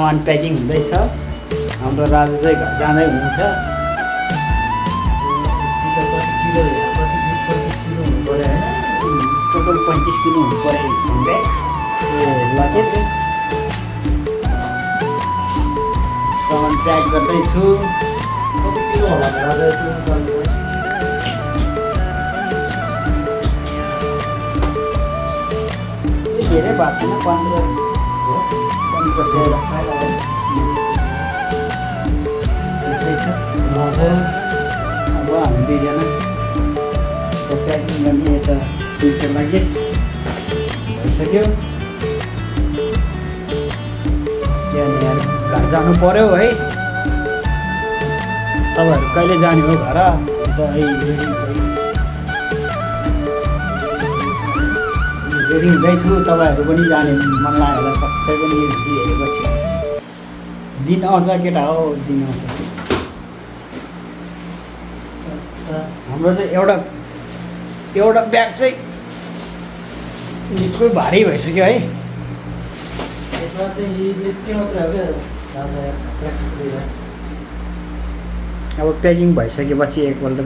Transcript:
सामान प्याकिङ हुँदैछ। हाम्रो राजु चाहिँ घर जाँदै हुनुहुन्छ। टोटल 35 किलो हुनु पऱ्यो ब्याग। लगेज सामान प्याक गर्दैछु। कति किलो होला राजा धेरै भएको छैन 15 16 अब हामी दुईजना प्याकिङ गर्ने यता दुईवटा लगेज भइसक्यो। त्यहाँनिर घर जानु पऱ्यो है। तपाईँहरू कहिले जाने हो घर? रेडी हुँदैछु। तपाईँहरू पनि जाने मन लाग्यो होला सबै पनि हेरेपछि। दिन आउँछ केटा हो, दिन आउँछ। हाम्रो चाहिँ एउटा ब्याग चाहिँ निकै भारी भइसक्यो है। यसमा चाहिँ यति मात्रै हो क्या राजा। अब प्याकिङ भइसकेपछि एकपल्ट